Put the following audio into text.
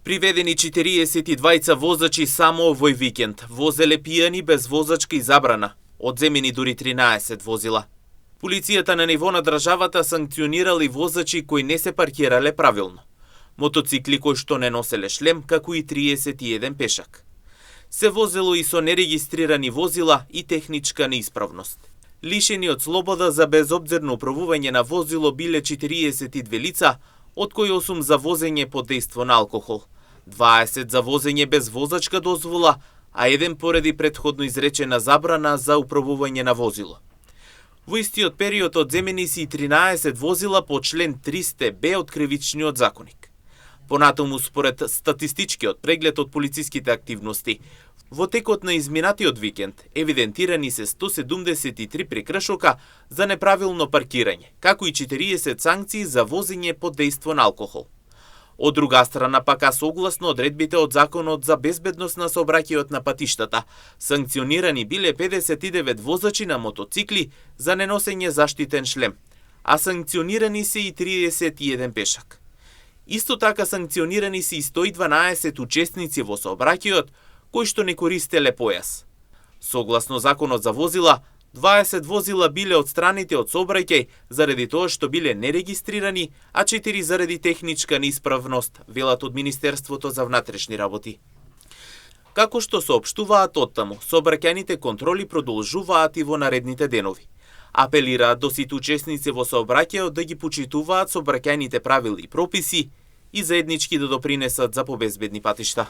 Приведени 42 возачи само овој викенд. Возеле пијани без возачка и забрана. Одземени дури 13 возила. Полицијата на ниво на државата санкционирали возачи кои не се паркирале правилно. Мотоцикли кои што не носеле шлем, како и 31 пешак. Се возело и со нерегистрирани возила и техничка неисправност. Лишени од слобода за безобзирно управување на возило биле 42 лица, од кои 8 за возење под дејство на алкохол, 20 за возење без возачка дозвола, а 1 поради претходно изречена забрана за управување на возило. Во истиот период одземени се и 13 возила по член 300б од Кривичниот законник. Понатаму, според статистичкиот преглед од полициските активности, во текот на изминатиот викенд евидентирани се 173 прекршока за неправилно паркирање, како и 40 санкции за возење под дејство на алкохол. Од друга страна, пака согласно одредбите од Законот за безбедност на сообраќајот на патиштата, санкционирани биле 59 возачи на мотоцикли за неносење заштитен шлем, а санкционирани се и 31 пешак. Исто така санкционирани се и 112 учесници во сообраќајот кои што не користеле појас. Согласно Законот за возила, 20 возила биле отстранети од сообраќај заради тоа што биле нерегистрирани, а 4 заради техничка неисправност, велат од Министерството за внатрешни работи. Како што соопштуваат оттаму, сообраќајните контроли продолжуваат и во наредните денови. Апелираат до сите учесници во сообраќајот да ги почитуваат сообраќајните правила и прописи и заеднички да допринесат за побезбедни патишта.